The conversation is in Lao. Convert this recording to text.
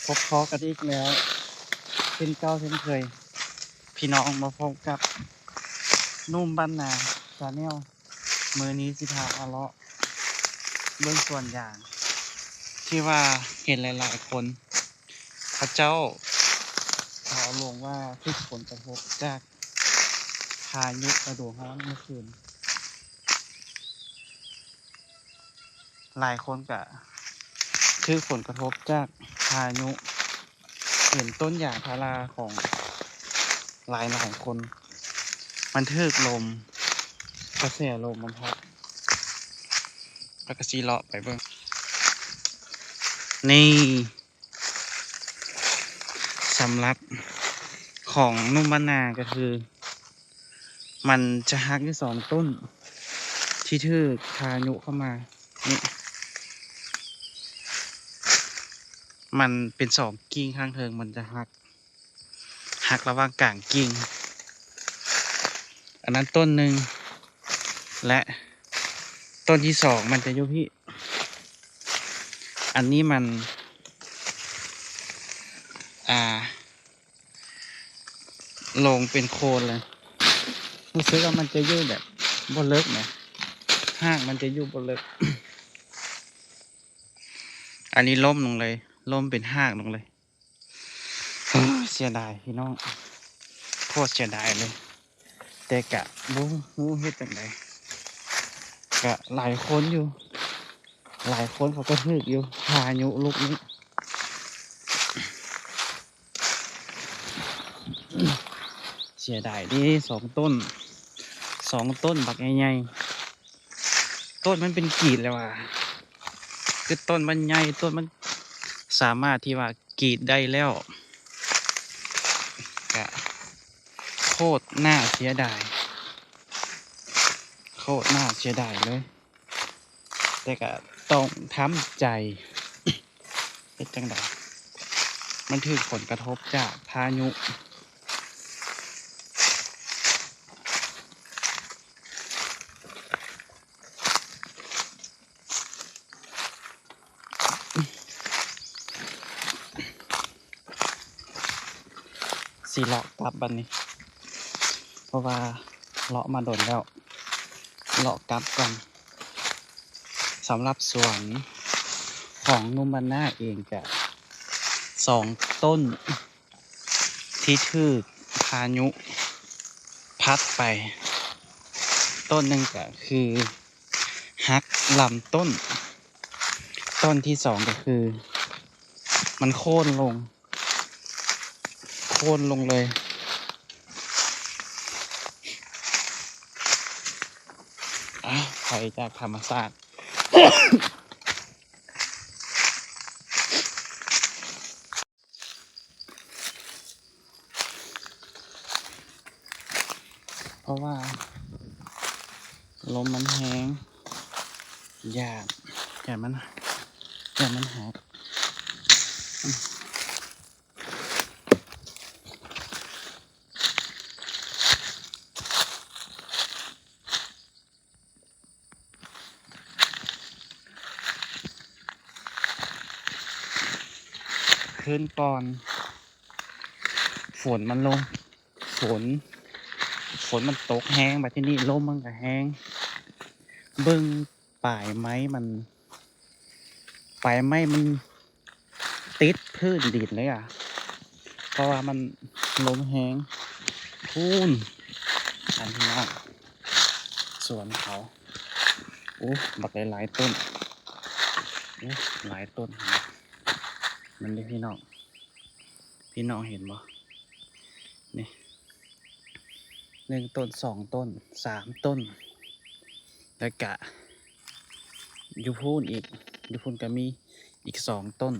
ພົບພໍ້ກັນອີກແລ້ວ ເຊັ່ນເກົ່າເຊັ່ນເຄີຍ ພີ່ນ້ອງມາພົບກັບໜຸ່ມບ້ານນາ Channel ມື້ນີ້ຊິພາມາເລາະເບິ່ງສວນຢາງ ທີ່ວ່າເຫັນຫຼາຍໆຄົນ ເຂົາເຈົ້າ ເຂົາເອົາລົງວ່າຖືກຜົນກະທົບຈາກພາຍຸລະດູຮ້ອນເມື່ອຄືນ. ຫຼາຍຄົນກະຖືກຜົນກະທົບຈາກພາຍຸ ເຫັນຕົ້ນຢາງພາລາຂອງຫຼາຍໆຄົນ ມັນຖືກລົມ ກະແສລົມມັນພັດ ແລ້ວກະຊິເລາະໄປເບິ່ງ ນີ້ ສຳລັບຂອງໜຸ່ມບ້ານນາກະຄື ມັນຈະຫັກຢູ່ສອງຕົ້ນ ທີ່ຖືກພາຍຸເຂົ້າມາ ນີ້ ມັນເປັນສອງກິ່ງ ຂ້າງເທິງມັນຈະຫັກ ຫັກລະຫວ່າງກາງກິ່ງ ອັນນັ້ນຕົ້ນໜຶ່ງ ແລະ ຕົ້ນທີສອງມັນຈະຢູ່ພີ້ ອັນນີ້ມັນ ອ່າ ລົງເປັນໂຄນເລີຍ ຮູ້ສຶກວ່າມັນຈະຢູ່ແບບບໍ່ເລິກນະ ຮາກມັນຈະຢູ່ບໍ່ເລິກ ອັນນີ້ລົ້ມລົງເລີຍ ລົ້ມເປັນຮາກລົງເລີຍ. ເສຍດາຍພີ່ນ້ອງ ໂຄດເສຍດາຍເລີຍ ແຕ່ກະບໍ່ຮູ້ເຮັດຈັ່ງໃດ ກະຫຼາຍຄົນຢູ່ ຫຼາຍຄົນເຂົາກະຖືກຢູ່ ພາຍຸລູກນີ້ ເສຍດາຍເດ້ ສອງຕົ້ນ ສອງຕົ້ນບັກໃຫຍ່ໆ ຕົ້ນມັນເປັນກີດແລ້ວວ່າ ຄືຕົ້ນມັນໃຫຍ່ ຕົ້ນມັນສາມາດທີ່ວ່າ ກຣີດໄດ້ແລ້ວ ກະໂຄດໜ້າເສຍດາຍ ໂຄດໜ້າເສຍດາຍເລີຍ ແຕ່ກະຕ້ອງທຳໃຈ ເຮັດຈັ່ງໃດ ມັນຖືກຜົນກະທົບຈາກພາຍຸ. ຊິເລາະກັບບັດນີ້ ເພາະວ່າເລາະມາດົນແລ້ວ ເລາະກັບກ່ອນ. ສຳລັບສວນຂອງໜຸ່ມບ້ານນາເອງກະ ສອງຕົ້ນ ທີ່ຖືກພາຍຸພັດໄປ ຕົ້ນໜຶ່ງກະຄືຫັກລຳຕົ້ນ ຕົ້ນທີສອງກະຄືມັນໂຄ່ນລົງ ໂຄ່ນລົງເລີຍ ອາ ໄພຈາກທຳມະຊາດ. ເພາະວ່າລົມມັນແຮງ ຢ້ານ ຢ້ານມັນ ຢ້ານມັນຫັກ. ຄືນກ່ອນ ຝົນມັນລົງ ຝົນ ຝົນມັນຕົກແຮງ ບາດທີນີ້ລົມມັນກະແຮງ ເບິ່ງປາຍໄມ້ມັນ ປາຍໄມ້ມັນ ຕິດພື້ນດິນເລີຍອະ ເພາະວ່າມັນລົມແຮງ. ພຸ້ນ ອັນນີ້ເນາະ ສວນເຂົາ ໂອ້ ບັກຫຼາຍໆຕົ້ນ ໂອ້ ຫຼາຍຕົ້ນ ມັນເດ້ພີ່ນ້ອງ ພີ່ນ້ອງເຫັນບໍ່ ນີ້ ໜຶ່ງຕົ້ນ ສອງຕົ້ນ ສາມຕົ້ນ ແລ້ວກະຢູ່ພຸ້ນອີກ ຢູ່ພຸ້ນກະມີອີກສອງຕົ້ນ